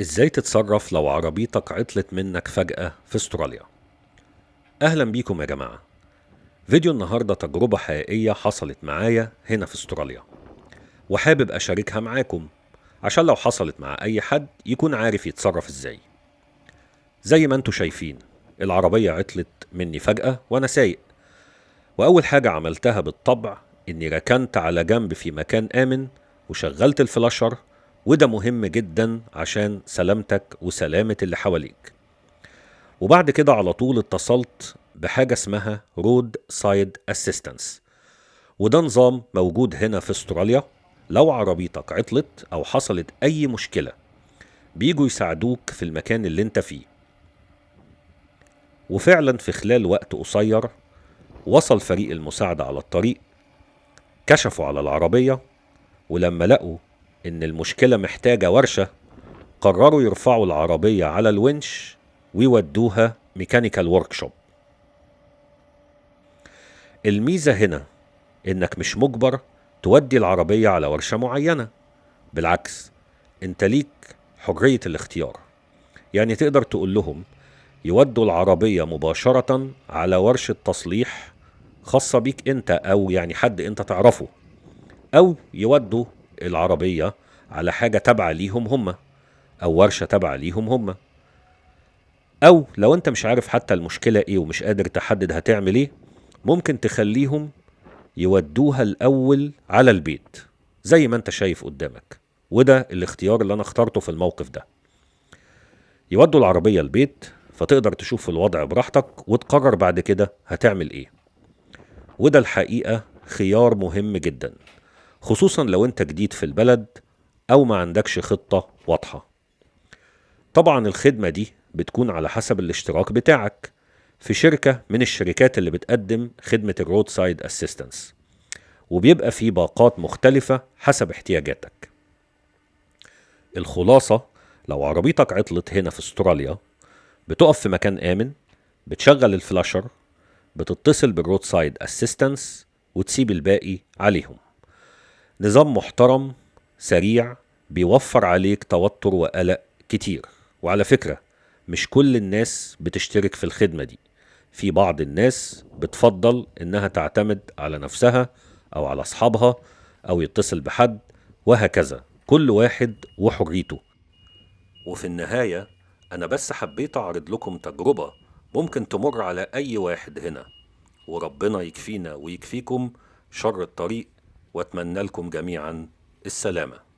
ازاي تتصرف لو عربيتك عطلت منك فجأة في استراليا؟ اهلا بيكم يا جماعة. فيديو النهاردة تجربة حقيقية حصلت معايا هنا في استراليا، وحابب اشاركها معاكم عشان لو حصلت مع اي حد يكون عارف يتصرف ازاي. زي ما انتوا شايفين العربية عطلت مني فجأة وانا سايق، واول حاجة عملتها بالطبع اني ركنت على جنب في مكان امن وشغلت الفلاشر، وده مهم جدا عشان سلامتك وسلامة اللي حواليك. وبعد كده على طول اتصلت بحاجة اسمها roadside assistance، وده نظام موجود هنا في استراليا. لو عربيتك عطلت او حصلت اي مشكلة بيجوا يساعدوك في المكان اللي انت فيه. وفعلا في خلال وقت قصير وصل فريق المساعدة على الطريق، كشفوا على العربية، ولما لقوا إن المشكلة محتاجة ورشة قرروا يرفعوا العربية على الونش ويودوها mechanical workshop. الميزة هنا إنك مش مجبر تودي العربية على ورشة معينة، بالعكس انت ليك حرية الاختيار. يعني تقدر تقول لهم يودوا العربية مباشرة على ورشة تصليح خاصة بيك انت، او يعني حد انت تعرفه، او يودوا العربية على حاجة تابعة ليهم هم، او ورشة تابعة ليهم هم. او لو انت مش عارف حتى المشكلة ايه ومش قادر تحدد هتعمل ايه، ممكن تخليهم يودوها الاول على البيت زي ما انت شايف قدامك. وده الاختيار اللي انا اخترته في الموقف ده. يودوا العربية البيت فتقدر تشوف الوضع براحتك وتقرر بعد كده هتعمل ايه. وده الحقيقة خيار مهم جدا، خصوصا لو انت جديد في البلد او ما عندكش خطة واضحة. طبعا الخدمة دي بتكون على حسب الاشتراك بتاعك في شركة من الشركات اللي بتقدم خدمة ال roadside assistance، وبيبقى في باقات مختلفة حسب احتياجاتك. الخلاصة، لو عربيتك عطلت هنا في استراليا بتقف في مكان آمن، بتشغل ال flasher، بتتصل بال roadside assistance وتسيب الباقي عليهم. نظام محترم سريع بيوفر عليك توتر وقلق كتير. وعلى فكرة مش كل الناس بتشترك في الخدمة دي، في بعض الناس بتفضل انها تعتمد على نفسها او على اصحابها او يتصل بحد وهكذا، كل واحد وحريته. وفي النهاية انا بس حبيت اعرض لكم تجربة ممكن تمر على اي واحد هنا، وربنا يكفينا ويكفيكم شر الطريق، واتمنى لكم جميعا السلامة.